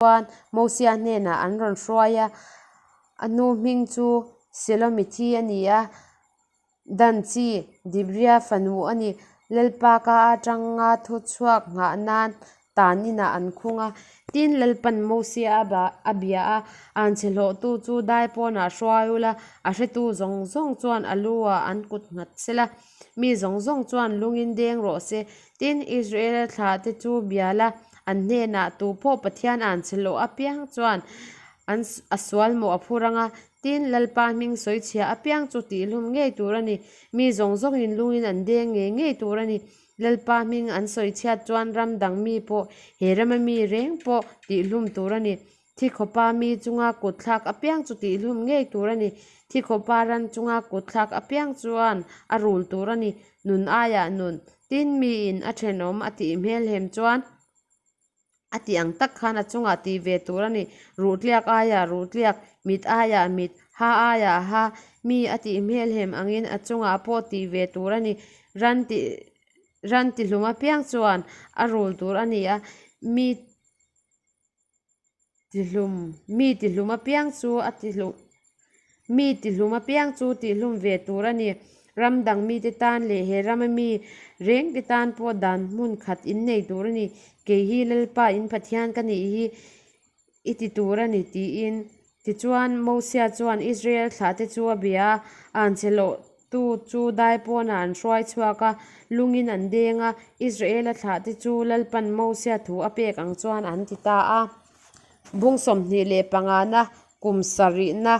Chuan Mosia hnenah an rawn hruai a, a nu hming chu Selomithi a ni a, Dan chi Dibria fanu a ni. Lalpa ka atanga thuchhuak nghah nan tan inah an khung a. Tin, Lalpan Mosia a bia a, Anchhe hlawhtu chu dai pawnah hruai ula, a hretu zawng zawng chuan a lu ah an kut nghat sela, mi zawng zawng chuan lungin deng rawh se. Tin, Israela thlahte chu bia la, An hnenah tu pawh Pathian an che loh apiang chuan an a sual mawh a phur ang a, tin, Lalpa hming sawi chhia apiang chu tihhlum ngei tur a ni. Mi zawng zawngin lungin an deng ngei ngei tur a ni. Lalpa hming an sawi chhiat chuan ram dang mi pawh, he rama mi reng pawh tihhlum tur a ni. Thi khawpa mi chunga kut thlak apiang chu tihhlum ngei tur a ni. Thi khawpa ran chunga kut thlak apiang chuan a rul tur a ni. Nun aiah nun. Tin, miin a thenawm a tih hmel hem chuan a tih ang tak khan a chungah tih ve tur a ni. Ruhtliak aiah ruhtliak, mit aiah mit, ha aiah ha, mi a tih hmel hem angin a chungah pawh tih ve tur a ni. Ran tih ran tihlum apiang chuan a rul tur a ni a, mi Tihlum, mi tihlum apiang chu a tihlum, mi tihlum apiang chu tihlum ve tur a ni. Ram dang mite tan leh he rama mi rengte tan pawh dan hmun khat in nei tur a ni. Kei hi Lalpa in Pathian ka nih hi i ti tur a ni tiin. Tichuan, Mosia chuan Israel thlahte chu a bia a, anchhe loh tu chu dai pawnah an hruai chhuak a, lungin an deng a, Israela thlahte chu Lalpan Mosia thu a pek ang chuan an ti ta a. Bung 25na kum sarihna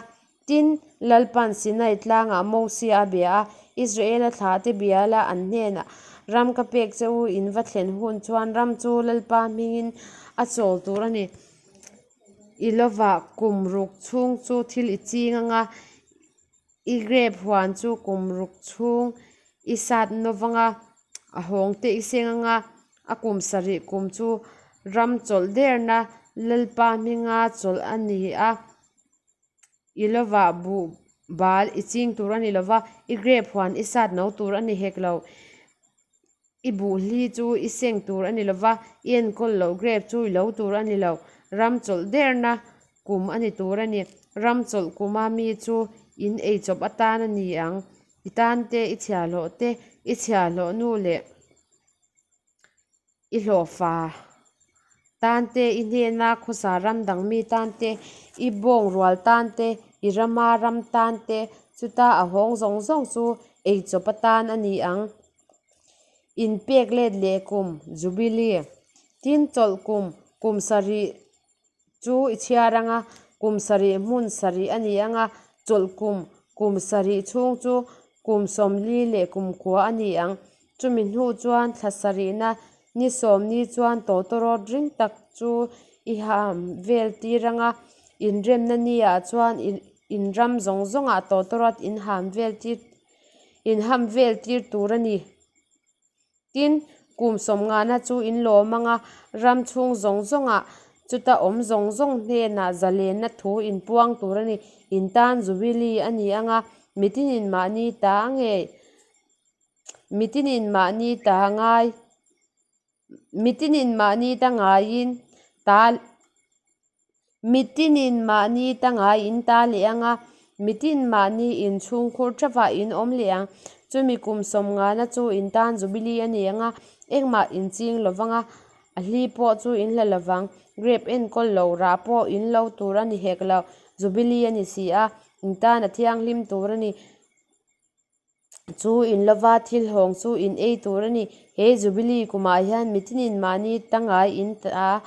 tin Lalpan Sinai tlangah Mosia a bia a, Israela thlahte bia la an hnenah, Ram ka pek che u in va thlen hun chuan ram chu Lalpa hmingin a chawl tur a ni. I lovah kum ruk chhung chu thil i ching anga, i grape huan chu kum ruk chhung i sat nawv anga, a hawng te i seng anga, a kum sarih kum chu ram chawlh derna Lalpa hminga chawlh a ni a. I lovah buh bal i ching tur a ni lova, i grape huan i sat no tur a ni hek lo. I buhli chu i seng tur a ni lo va, i enkawl loh grape chu i lo tur a ni lo. Ram chawlh derna kum a ni tur a ni. Ram chawlh kuma mi chu in eichawp atan a ni ang. I tan te, i chhiahhlawh te, i chhiahhlawh nu leh i hlawhfa tan te, i hnena khawsa ram dang mi tan te, i bawng rual tan te, i rama ram tan te, chuta a hawng zawng zawng chu eichawp atan a ni ang. Inpek let leh kum, Jubilee, tin chawlh kum, kum sarih chu i chhiar ang a, kum sarih hmun sarih a ni ang a, chawlh kum, kum sarih chhung chu kum 40 leh kum kua a ni ang. Chumi hnu chuan thla sarihna ni sawmni chuan tawtawrawt ring tak chu i ham vel tir ang a, inremna ni ah chuan in ram zawng zawngah tawtawrawt in ham vel tir inham vel tir tur a ni. Tin, kum sawmngana chu in lawm ang a, ram chhung zawng zawngah chuta awm zawng zawng hnenah zalenna thu in puang tur a ni. In tan Jubilee a ni ang a, mitinin mahni ta ngei, mitinin mahni ta ngai. Mitinin mahni ta ngaiin ta Mitinin mahni ta ngaiin ta leh ang a, mitin mahni inchhungkhur theuhah in awm leh ang. Chumi kum sawmngana chu in tan Jubilee a ni ang a, engmah in ching lo vang a, a hli pawh chu in hla lo vang. Grape enkawl lo rah pawh in lo tur a ni hek lo, Jubilee a ni si a, in tan a thianghlim tur a ni. Chu in lova thil hawng chu in ei tur a ni. He Jubilee kumah hian mitinin mahni tangai in ta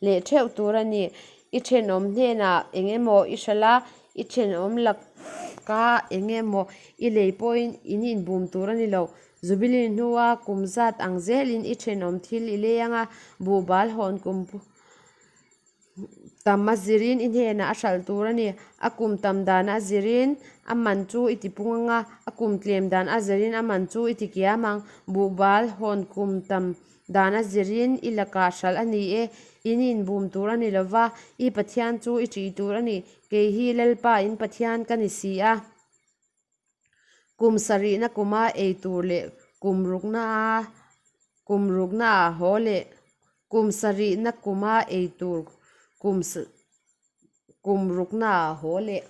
leh theuh tur a ni. I thenawm hnenah eng emaw i hralh a, i thenawm laka eng emaw i lei pawhin in inbum tur a ni lo. Jubilee hnua kum zat ang zelin i thenawm thil i lei ang a, buhbal hawn kum Tam a zirin i hnenah a hralh tur a ni. A kum tam dan a zirin a man chu i ti pung ang a, a kum tlem dan a zirin a man chu i ti kiam ang. Buhbal hawn kum tam dan a zirin i lakah hralh a ni e. In inbum tur a ni lo va, i Pathian chu i ṭih tur a ni. Kei hi Lalpa in Pathian ka ni si a. Kum sarihna kuma ei tur leh kum rukna kum rukna ah haw leh kum sarihna kuma ei tur. Kum kum ruknaah a haw leh.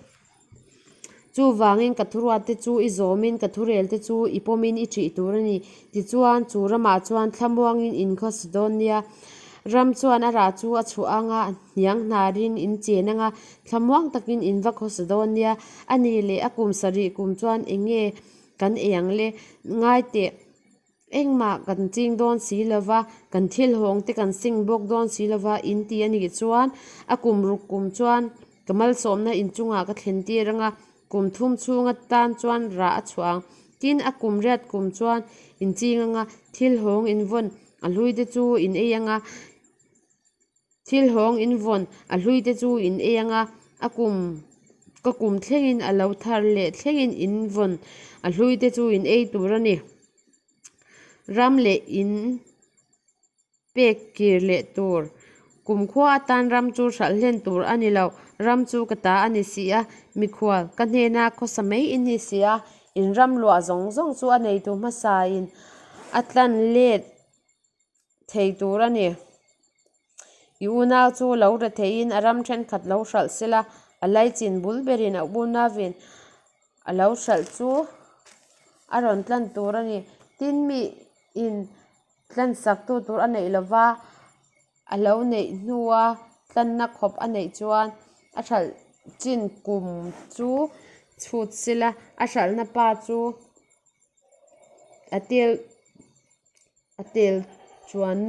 Chuvangin ka thuruatte chu i zawmin ka thurelte chu i pawmin i ṭih tur a ni. Tichuan, chu ramah chuan thlamuangin in khawsa dawn nia. Ram chuan a rah chu a chhuah anga hniang hnarin in chen anga thlamuang takin in va khawsa dawn nia. A ni leh a kum sarih kum chuan eng nge kan ei ang le? Ngai teh. Engmah kan ching dawn si lova, kan thil hawng te kan sing bawk dawn si lova in ti a nih chuan a kum ruk kum chuan ka malsawmna inchungah ka thlen tir ang a, kum thum chhung atan chuan rah a chhuah ang. Tin, a kum riat kum chuan in ching ang a, thil hawng in vawn a hlui te chu in ei ang a, thil hawng in vawn a hlui te chu in ei ang a, a kum ka kum thlengin a lo thar leh thlengin in vawn a hlui te chu in ei tur a ni. Ram leh in pek kir leh tur. Kumkhua atan ram chu hralh hlen tur a ni lo. Ram chu ka ta a ni si a, mikhual ka hnena khawsa mai i ni si a, in ram luah zawng zawng chu a neitu hmasain a tlan let thei tur a ni. I unau chu lo re theiin a ram thenkhat lo hralh sela, a laichin bul berin a unauin a lo hralh chu a rawn tlan tur a ni. Tin, miin tlansaktu tur a neih lova a lo neih hnua tlanna khawp a neih chuan a hralh chin kum chu chhut sela, a hralhna pa chu a tel. A tel chuan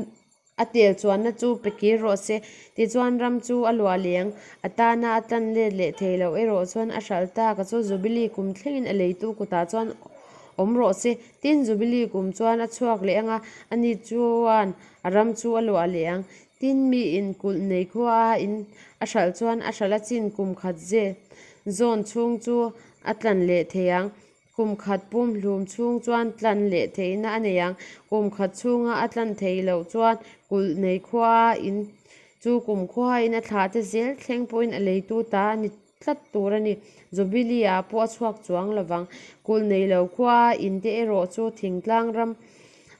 a tel chuanna chu pe kir rawh se. Tichuan ram chu a luah leh ang. A tana a tan let leh thei loh erawh chuan a hralh tak a chu Jubilee kum thlengin a leitu kutah chuan awm rawh se. Tin, Jubilee kum chuan a chhuak leh ang a, ani chuan a ram chu a luah leh ang. Tin, miin kulh nei khua a in a hralh chuan a hralh a chin kum khat zawn chhung chu a tlan leh thei ang. Kum khat pum hlum chhung chuan tlan leh theihna a nei ang. Kum khat chhunga a tlan theih loh chuan kulh nei khua in chu kum khuain a thlah te zel thleng pawhin a leitu ta a ni tlat tur a ni. Jubilee ah pawh a chhuak chuang lovang. Kulh nei lo khua in te erawh chu thingtlang ram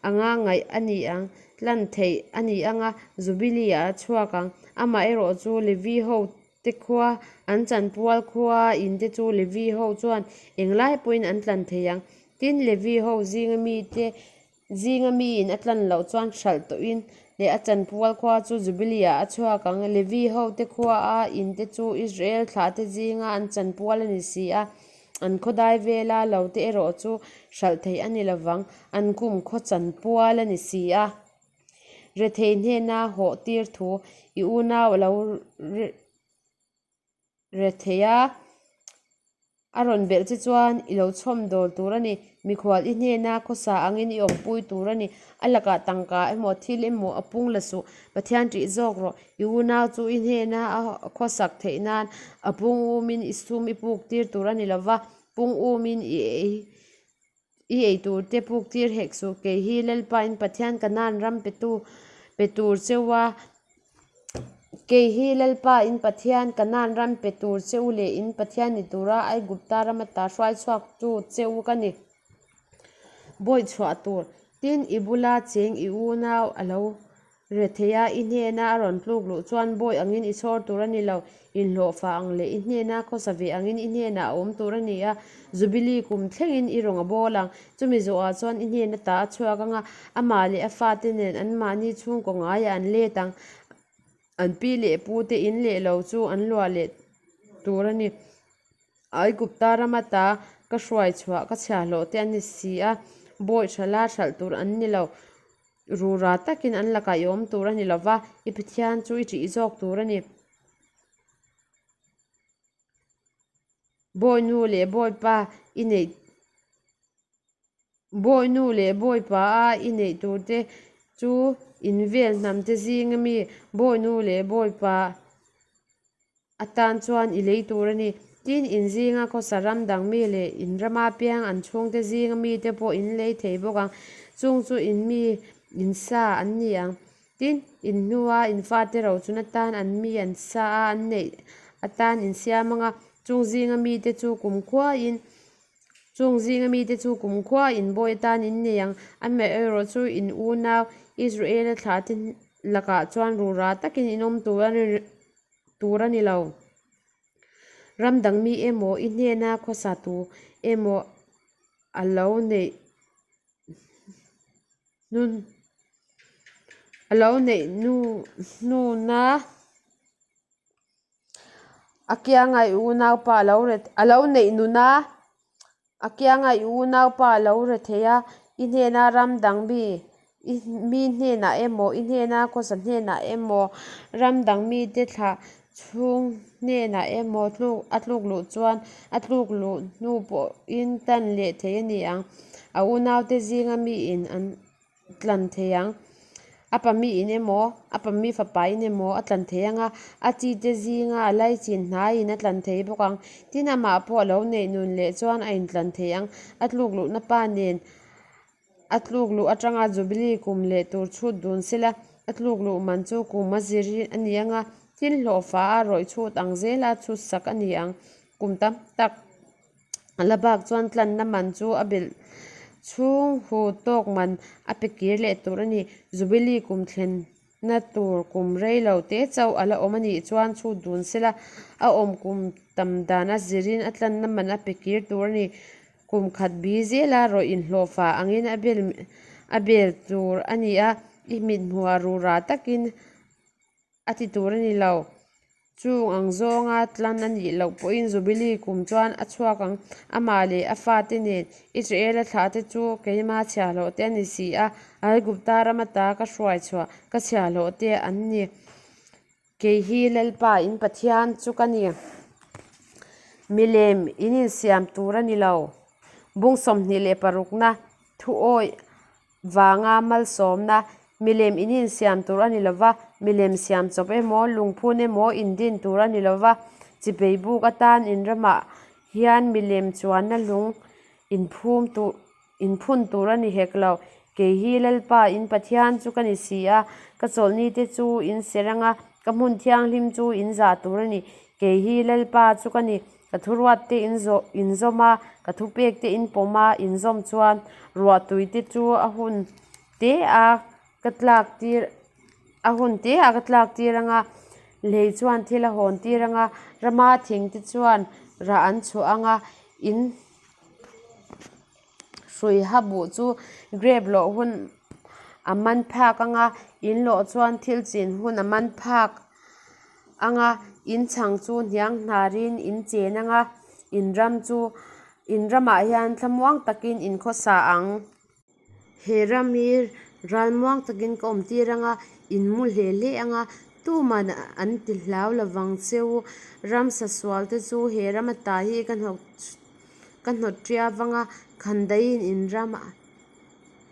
anga ngaih a ni ang. Tlan theih a ni anga Jubilee ah a chhuak ang. Amaherawh chu Levi ho Te khua, an chanpual khua in te chu Levi ho chuan englai pawhin an tlan thei ang. Tin, Levi ho zinga mite zinga miin a tlan loh chuan hralh tawhin leh a chanpual khua chu Jubilee ah a chhuak ang. Levi ho te khua a in te chu Israel thlah te zinga an chanpual a ni si a, an khawdai vela lo te erawh chu hralh theih a ni lovang, an kum khaw chanpual a ni si a. Rethei hnena hawh tir thu i unau a lo rethei a, a rawn belh che chuan i lo chhawm dawl tur a ni. Mikhual i hnena khawsa angin i awmpui tur a ni. A lakah tangka emaw thil emaw a pung la suh. Pathian ṭih zawk rawh. I unau chu i hnena a khawsak theih nan a pung umin i sum i puk tir tur a ni lova, pung umin i ei I ei tur te puk tir hek suh, kei hi Lalpa in Pathian Kanaan ram pe tu pe tur cheu a, kei hi Lalpa in Pathian Kanaan ram pe tur che u leh in Pathian ni tura Aigupta ram ata hruai chhuak tu che u ka ni. Bawi chhuah tur, tin i bula cheng i unau a lo Rethei a, i hnena a rawn tluk luh chuan bawi angin i chhawr tur a ni lo. Inhlawhfa ang leh i hnena khawsa ve angin i hnenah a awm tur a ni a. Jubilee kum thlengin i rawn a bawl ang. Chumi zawhah chuan i hnena ta a chhuak ang a, amah leh a fate nen anmahni chhungkaw ngaiah an let ang. An pi leh pute in leh lo chu an luah leh tur a ni. Aigupta rama ta ka hruai chhuah ka chhiahhlawh te an ni si a, bawi hralha hralh tur an ni lo. Rura takin an lakah i awm tur a ni lo va, i Pathian chu i ṭih zawk tur a ni. Bawinu leh bawipa i neih Bawinu leh bawipa a i neih tur te chu in vel hnam te zinga mi bawinu leh bawipa Atan chuan i lei tur a ni. Tin, in zinga khawsa ram dang mi leh in rama piang an chhungte zinga mite pawh in lei thei bawk ang. Chung chu in mi in sa an ni ang. Tin, in hnua in fate rochun atan an mi an sa a an neih atan in siam ang a, chung zinga mite chu kumkhuain Chung zinga mite chu kumkhua in bawi atan in nei ang. Amaherawh chu in unau Israela thlahte lakah chuan rura takin in awm tur a ni. tur a ni lo. Ram dang mi emaw i hnena khawsa tu emaw a lo neih hnun a lo neih nu hnuna a kianga i unaupa a lo a lo neih nuna A kianga i unaupa a lo re thei a, i hnena ram dang mi, i mi hnenah emaw, i hnena khawsa hnenah emaw, ram dang mite thlah chhung hnenah emaw tluk a tluk luh chuan a tluk luh hnu pawhin tan leh thei a ni ang. A unaute zinga miin an tlan thei ang. A pami in emaw, a pami fapa in emaw a tlan thei ang a, a chi te zinga a laichin hnaiin a tlan thei bawk ang. Tin, amah pawh a lo neih nun leh chuan a intlan thei ang. A tluk luhna pa nen a tluk luh atanga Jubilee kum leh tur chhut dun sela, a tluk luh man chu kum a zir a ni ang a, tin hlawhfa a rawih chhut ang zela chhut sak a ni ang. Kum tam tak. A la bak chuan tlanna man chu a belh chhung hu tawk man a pe kir leh tur a ni. Jubilee kum thlenna tur kum rei lo te chauh a la awm a nih chuan chhut dun sela a awm kum tam dan a zirin a tlanna man a pe kir tur a ni. Kum khat bi zela rawih inhlawhfa angin a bel a bel tur a ni a, i mithmuha rura takin A ti tur a ni lo. Chung ang zawnga tlan a nih loh pawhin Jubilee kum chuan a chhuak ang. Amah leh a fate nen Israela thlahte chu keima chhiahhlawhte a ni si a, Aigupta ram ata ka hruai chhuah ka chhiahhlawhte an ni. Kei hi Lalpa in Pathian chu ka ni. Milem in insiam tur a ni lo. Bung 26na thuawih Vanga malsawmna, milem in insiam tur a ni lo va, milem siam chawp emaw, lungphun emaw indin tur a ni lo va, chipei buk atan inramah hian milem chuanna lung inphum tur inphun tur a ni hek lo. Kei hi Lalpa in Pathian chu ka ni si a, ka chawlhni te chu in serh anga, ka hmun thianghlim chu in zah tur a ni. Kei hi Lalpa chu ka ni. Ka thuruat te in zawh in zawm a, ka thupek te in pawm a, in zawm chuan ruah tui te chu a hun te a ka tlak tir a hun te a ka tlak tir ang a, lei chuan thil a hawn tir ang a, rama thing te chuan rah an chhuah ang a, in hrui ha buh chu grape lawh hun a man phak ang a, in lawh chuan thil chin hun a man phak ang a, in chhang chu hniang hnarin in chen ang a, in ram chu in ramah hian thlamuang takin in khawsa ang. He ram hi ralmuang takin ka awm tir ang a, in mu hle hle ang a, tuman an ti hlau lovang cheu. Ramsa sual te chu he ram ata hi ka hnawk Ka hnawt ṭia vang a, Khandaiin in ram a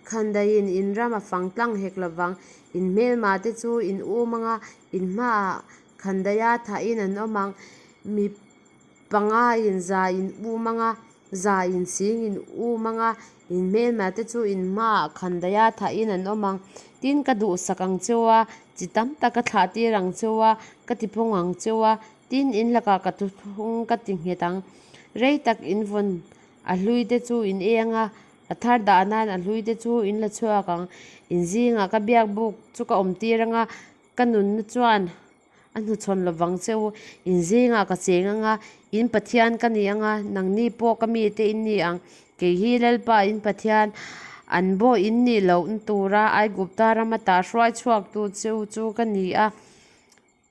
Khandaiin in ram a fang tlang hek lo vang. In hmelma te chu in um ang a, in hmaah Khandaia thahin an awm ang. Mi pangaiin za in um ang a, za in sing in um ang a, in hmelma te chu in hmaah Khandaia thahin an awm ang. Tin, ka duhsak ang cheu a, chi tam tak ka thlah tir ang cheu a, ka ti phawng ang cheu a, tin in lakah ka thuthung ka ti nghet ang. Rei tak in vawn a hlui te chu in eng a, a thar dah nan a hlui te chu in la chhuak ang. In zingah ka biak buk chu ka awm tir ang a, ka nunna chuan a hnuchhawn lovang che u. In zingah ka cheng ang a, in Pathian ka ni ang a, nangni pawh ka mite in ni ang. Kei hi Lalpa in Pathian, an baw in nih lohna tura Aigupta rama tah hruai chhuaktu che u chu ka ni a.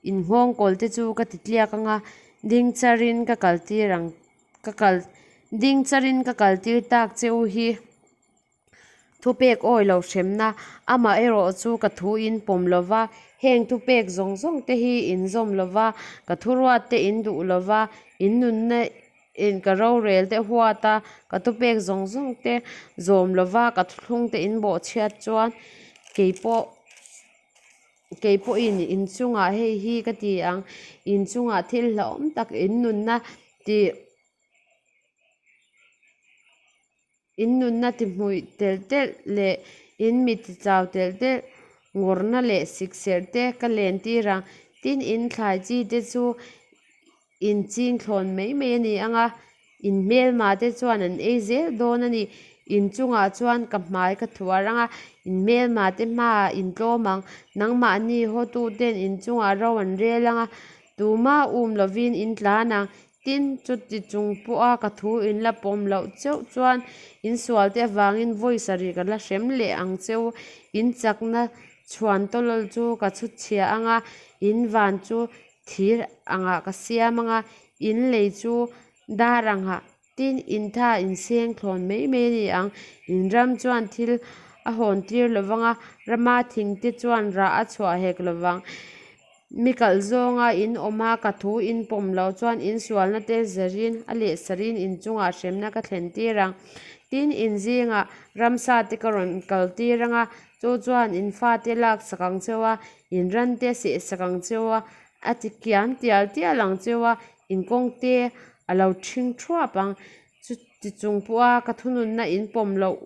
In nghawng kawl te chu ka ti tliak ang a, ding charin ka kal tir ang ka kal ding charin ka kal tir tak che u hi. Thupek awi lo hremna, amaherawh chu ka thu in pawm lo va, heng thupek zawng zawng te hi in zawm lo va, ka thuruat te in duh lo va, in nunna in ka rorel te huat a, ka thupek zawng zawng te zawm lo va, ka thuthlung te in bawhchhiat chuan keipawh. Kei pawhin in chungah hei hi ka ti ang, in chungah thil hlauhawm tak in nunna ti in nunna ti hmuih telh telh leh in mi ti chau telh telh ngawrna leh sikserh te ka len tir ang. Tin, in thlai chi te chu In ching thlawn mai mai a ni ang a, in hmelma te chuan an ei zel dawn a ni. In chungah chuan ka hmai ka thuar ang a, in hmelma te hmaah in tlawm ang. Nangmahni hawtu ten in chungah ro an rel ang a. Tuma um lovin in tlan ang. Tin, chuti chung pawha ka thu in la pawm loh cheuh chuan in sualte avangin vawi sarih ka la hrem leh ang cheu. In chakna chhuan tawlawl chu ka chhut chhia ang a, in van chu thir angah ka siam ang a, in lei chu dar angah. Tin, in tha in seng thlawn mai mai a ni ang. In ram chuan thil a hawn tir lo vang a, rama thingte chuan rah a chhuah hek lo vang. Mi kalh zawnga in awm a, ka thu in pawm loh chuan in sualna te zarin a leh sarin in chungah hremna ka thlen tir ang. Tin, in zingah ramsa te ka rawn kal tir ang a, chu chuan in fate lak sak ang cheu a, in ran te seh sak ang cheu a, a ti kiam tial tial ang cheu a, in kawng te a lo ṭhing ṭhuap ang. Chuti chung pawha ka thununna in pawm loh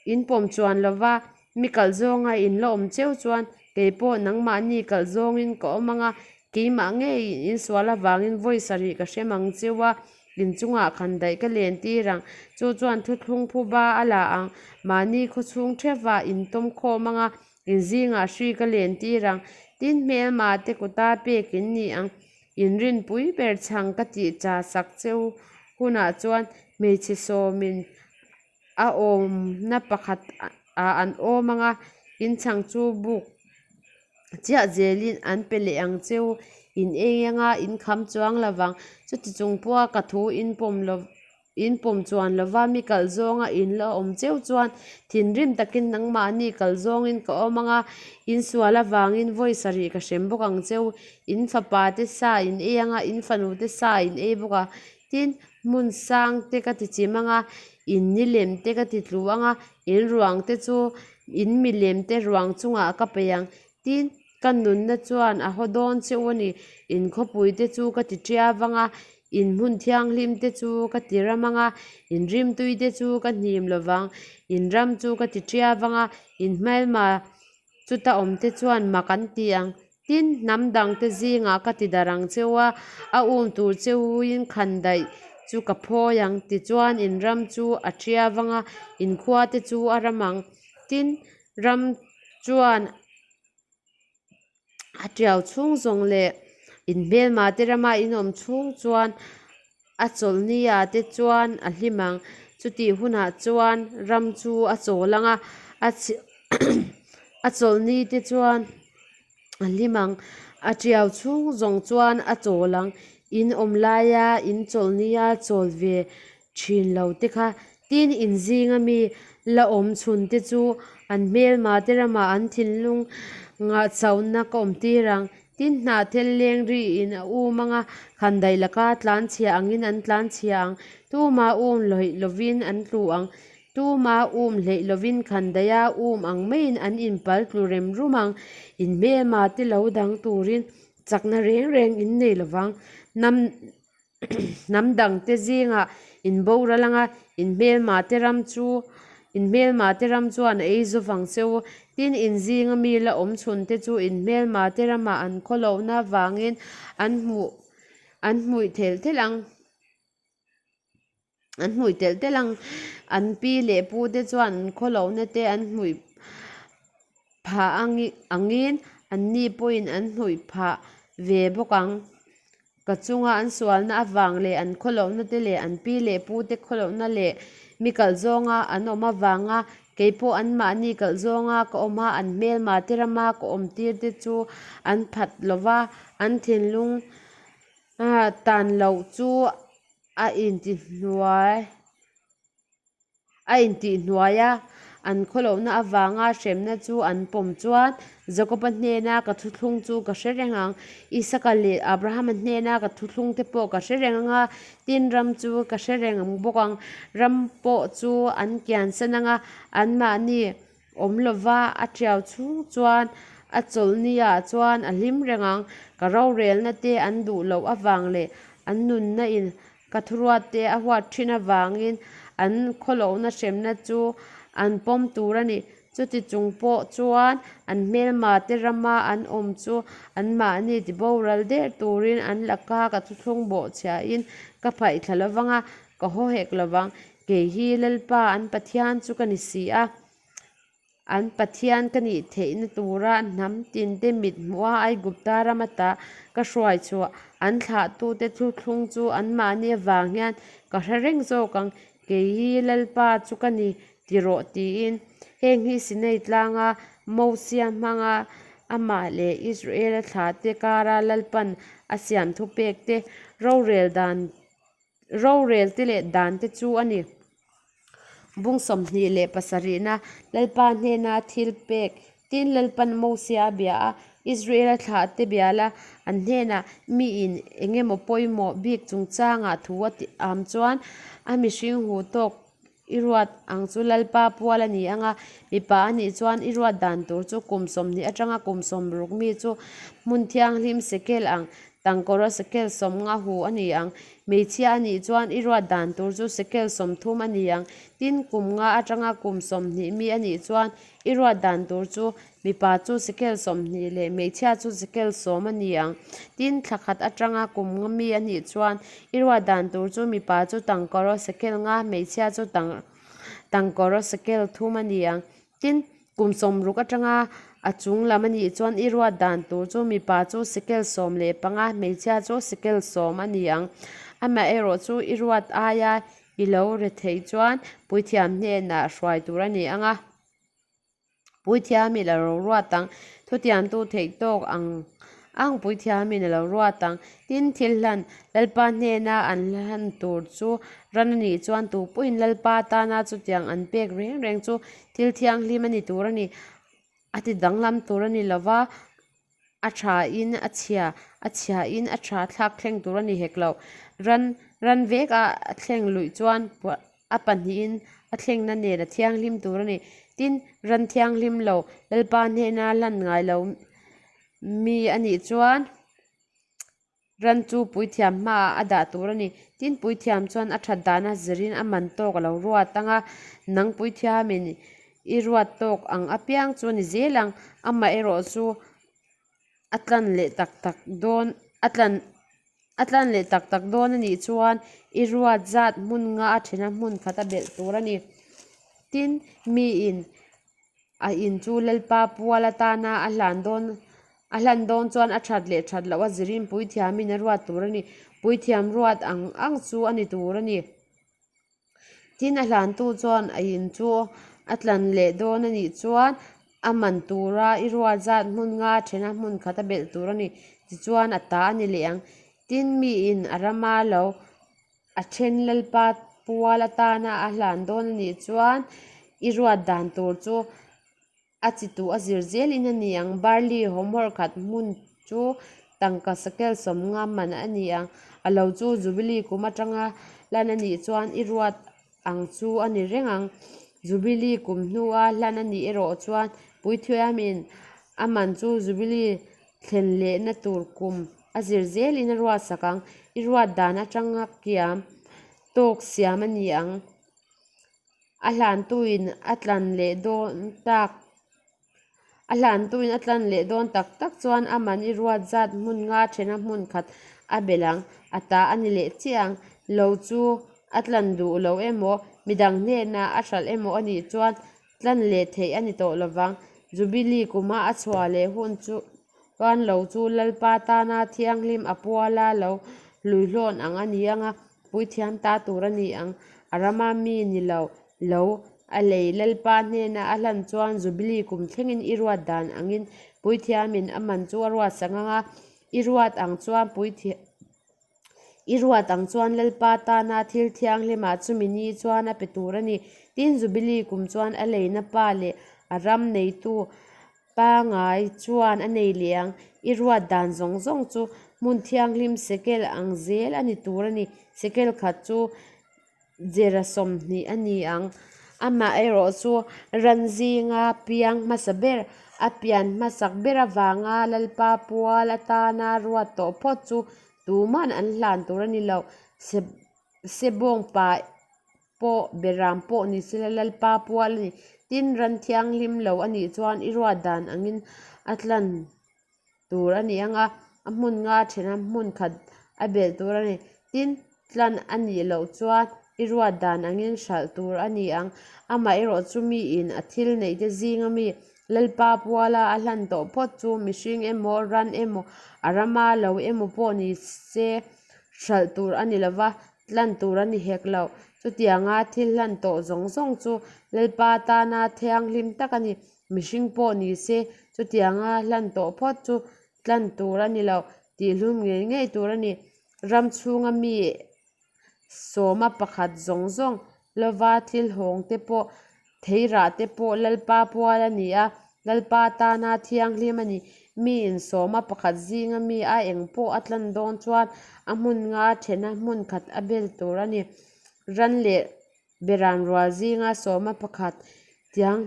in pawm chuan lova mi kalh zawnga in la awm cheu chuan kei pawh nangmahni kalh zawngin ka awm ang a, keimah ngeiin in sual avangin vawi sarih ka hrem ang cheu a, in chungah khan daih ka len tir ang. Chu chuan thuthlung phuba a la ang. Mahni khawchhung theuhah in tawm khawm ang a, in zingah hri ka len tir ang. Tin, hmelma te kuta pek in ni ang. Inrinpui ber chhang ka tih cha sak cheu hunah chuan hmeichhe sawmin a awmna pakhat ah an awm ang a, in chhang chu buk chiah zelin an pe leh ang cheu, in ei anga in kham chuang lo vang. Chuti chung pawha ka thu in pawm lo in pawm chuan lova mi kalh zawnga in la awm cheu chuan thinrim takin nangmahni kalh zawngin ka awm ang a, in sual avangin vawi sarih ka hrem bawk ang cheu, in fapa te sa in ei ang a, in fanu te sa in ei bawk a, tin hmun sang te ka ti chim ang a, in ni lem te ka ti tlu ang a, in ruang te chu in milem te ruang chungah ka peih ang, tin Ka nunna chuan a haw dawn che u a ni. In khawpui te chu ka ti ṭia vang a, in hmun thianghlim te chu ka ti ram ang a, in rimtui te chu ka hnim lo vang. In ram chu ka ti ṭia vang a, in hmelma chuta awm te chuan mak an ti ang. Tin, hnam dang te zingah ka ti darh ang che u a, a um tur che uin khandaih chu ka phawi ang. Tichuan, in ram chu a ṭia vang a, in khua te chu a ram ang. Tin, ram chuan. A tiau chhung zawng leh in hmelma te rama in awm chhung chuan a chawlhni ah te chuan a hlim ang chutih hunah chuan ram chu a chawl ang a a a chawlhni te chuan a hlim ang a tiau chhung zawng chuan a chawl ang in awm laia in chawlhni a chawl ve thin lo te kha tin in zinga mi la awm chhun te chu an hmelma te ramah an thinlung ngah chauhna ka awm tir ang. Tin hnah thel leng ri in a um anga khandaih laka tlan chhia angin an tlan chhia ang. Tuma um hlawih lovin an tlu ang. Tuma um hleih lovin khandaiha um ang maiin an inpal tlu rem rum ang. In hmelma te lo dang turin chakna reng reng in nei lovang. Hnam Hnam dangte zingah in boral anga in hmelma te ram chu in hmelma te ram chuan a ei zo vang che u. Tin, in zinga mi la awm chhun te chu in hmelma te ramah an khawlohna vangin an hmuh an hmuih thelh thelh ang. An hmuih telh telh ang. An pi leh pu te chuan an khawlohna te an hmuih phah angin an ni pawhin an hmuih phah ve bawk ang. Ka chunga an sualna avang leh an khawlohna te leh an pi leh pu te khawlohna leh mi kalh zawnga an awm avanga kei pawh anmahni kalh zawnga ka awm a, an hmelma te rama ka awm tir te chu an phat lova, an thinlung tan loh chu A intihnuai a intihhnuai a, an khawlohna avanga hremna chu an pawm chuan Jakoba hnena ka thuthlung chu ka hre reng ang. Isaka leh Abrahama hnena ka thuthlung te pawh ka hre reng ang a, tin ram chu ka hre reng bawk ang. Ram pawh chu an kiansan ang a, anmahni Awm lova a tiau chhung chuan a chawlhni ah chuan a hlim reng ang. Ka rorelna te an duh loh avang leh an nunna in ka thuruat te a huat thin avangin an khawlohna hremna chu an pawm tur a ni. Chuti chung pawh chuan an hmelma te rama an awm chu anmahni tiboral der turin an laka ka thuthlung bawhchhiahin ka phaihthla lovang a, ka haw hek lovang. Kei hi Lalpa an Pathian chu ka ni si a. An Pathian ka nih theihna tura hnam tinte mit hmuha Aigupta ram ata ka hruai chhuah an thlahtute thuthlung chu anmahni avang hian ka hre reng zawk ang, kei hi Lalpa chu ka ni ti rawh tiin. Heng hi Sinai tlanga Mosia hmanga amah leh Israela thlahte kara Lalpan a siam thupekte rorel dan rorelte leh dante chu a ni. Bung 27na Lalpa hnena thil pek tin Lalpan Mosia a bia a, Israela thlahte bia la, an hnenah miin eng emaw pawimawh bik chungchangah thu a ti am chuan a mihring hu tawk I ruat ang chu Lalpa pual a ni ang a, mipa a nih chuan i ruat dan tur chu kum 20 atanga kum 60 mi chu hmun thianghlim sekel ang, tangkawra sekel 50 hu a ni ang. Hmeichhia a nih chuan i ruat dan tur chu sekel 30 a ni ang. Tin, kum nga atanga kum 20 mi a nih chuan i ruat dan tur chu Mipa chu sekel 20 leh hmeichhia chu sekel 10 a ni ang. Tin, thla khat atanga kum nga mi a nih chuan i ruat dan tur chu mipa chu tangkawraw sekel nga, hmeichhia chu tang tangkawraw sekel thum a ni ang. Tin, kum 60 atanga a chung lam a nih chuan i ruat dan tur chu mipa chu sekel 15, hmeichhia chu sekel 10 a ni ang. Amaherawh chu i ruat aia i lo retheih chuan puithiam hnenah hruai tur a ni ang a. Puithiamin a lo ruat ang. Thutiamtu theih tawk ang ang puithiamin a lo ruat ang. Tin, thil hlan Lalpa hnena an hlan tur chu ran a nih chuan tu pawhin Lalpa tana chutiang an pek reng reng chu thil thianghlim a ni tur a ni. A ti danglam tur a ni lo va, a thain a chhia, a chhiain a tha thlak thleng tur a ni hek lo. Ran ran vek a thleng luih chuan a pahnihin a thlengna nen a thianghlim tur a ni. Tin, ran thianghlim lo Lalpa hnena hlan ngai lo mi a nih chuan Ran chu puithiam hmaah a dah tur a ni. Tin, puithiam chuan a that dana zirin a man tawk a lo ruat ang a, nang puithiamin i ruat tawk ang apiang chu a ni zel ang. Amaherawh chu a tlan leh tak tak dawn a tlan a tlan leh tak tak dawn a nih chuan i ruat zat hmun nga a thena hmun khat a belh tur a ni. Tin, miin A in chu Lalpa pual atana a hlan dawn a hlan dawn chuan a that leh that loh a zirin puithiamin a ruat tur a ni. Puithiam ruat ang ang chu a ni tur a ni. Tin, a hlantu chuan a in chu a tlan leh dawn a nih chuan a man tura i ruat zat hmun nga thena hmun khat a belh tur a ni. Tichuan a ta a ni leh ang. Tin, miin a rama lo A then Lalpa pual atana a hlan dawn a nih chuan i ruat dan tur chu a chi tuh a zir zelin a ni ang. Barley hawmhawrh khat hmun chu tangka sakel 50 man a ni ang. A lo chu Jubilee kum atanga hlan a nih chuan i ruat ang chu a ni reng ang. Jubilee kum hnua hlan a nih erawh chuan Puithiamin a man chu Jubilee thlen lehna tur kum a zir zelin a ruat sak ang. I ruat dan atanga kiam tawk siam a ni ang. A hlantuin a tlan leh dawn tak a hlantuin a tlan leh dawn tak tak chuan a man i ruat zat hmun nga thena hmun khat a belh ang. A ta a ni leh chiah ang. Lo chu a tlan duh lo emaw midang hnenah a hralh emaw a nih chuan Tlan leh theih a ni tawh lovang. Jubilee kuma a chhuah leh hun chu chuan lo chu Lalpa tana thianghlim a puala lo hluihlawn ang a ni ang a, puithiam ta tur a ni ang. A rama mi ni lo lo a lei Lalpa hnena a hlan chuan Jubilee kum thlengin i ruat dan angin puithiamin a man chu a ruat sak ang a, i ruat ang chuan puithiam. I ruat ang chuan Lalpa tana thil thianghlimah chumi ni chuan a pe tur a ni. Tin, Jubilee kum chuan a leina pa leh a ram neitu pangai chuan a nei leh ang. I ruat dan zawng zawng chu hmun thianghlim sekel ang zel a ni tur a ni. Sekel khat chu Zira 20 a ni ang. Amaherawh chu ran zinga piang hmasa ber, a pian hmasak ber avanga Lalpa pual atana ruat tawh phawt chu tuman an hlan tur a ni lo. Sebawng pa pawh beram pawh ni sela Lalpa pual a ni. Tin, ran thianghlim lo a nih chuan i ruat dan angin a tlan tur a ni ang a, a hmun nga thena hmun khat a belh tur a ni. Tin, tlan a nih loh chuan I ruat dan angin hralh tur a ni ang. Amaherawh chu miin a thil neihte zinga mi Lalpa puala a hlan tawh phawt chu mihring emaw, ran emaw, a rama lo emaw pawh ni se hralh tur a ni lo va, tlan tur a ni hek lo. Chutianga thil hlan tawh zawng zawng chu Lalpa tana thianghlim tak a ni. Mihring pawh ni se chutianga hlan tawh phawt chu tlan tur a ni lo, tihhlum ngei ngei tur a ni. Ram chhunga mi Sawma pakhat zawng zawng lova thil hawng te pawh, theirah te pawh Lalpa pual a ni a, Lalpa tana thianghlim a ni. Miin sawma pakhat zinga mi a eng pawh a tlan dawn chuan a hmun nga thena hmun khat a bel tur a ni. Ran leh beram rual zinga sawma pakhat tiang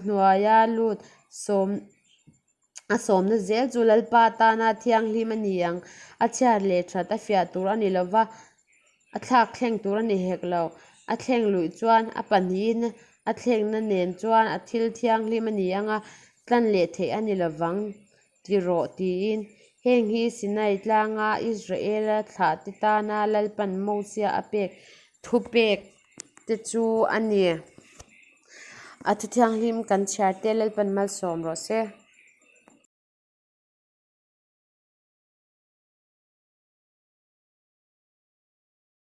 hnuaia lut sawm A sawmna zel chu Lalpa tana thianghlim a ni ang. A chhiat leh that a fiah tur a ni lo va, a thlak thleng tur a ni hek lo. A thleng luih chuan a pahnihin a thlengna nen chuan a thil thianghlim a ni ang a, tlan leh theih a ni lo vang ti rawh tiin. Heng hi Sinai tlanga Israela thlahte tana Lalpan Mosia a pek thupek te chu a ni. A thu thianghlim kan chhiar te Lalpan malsawm rawh se.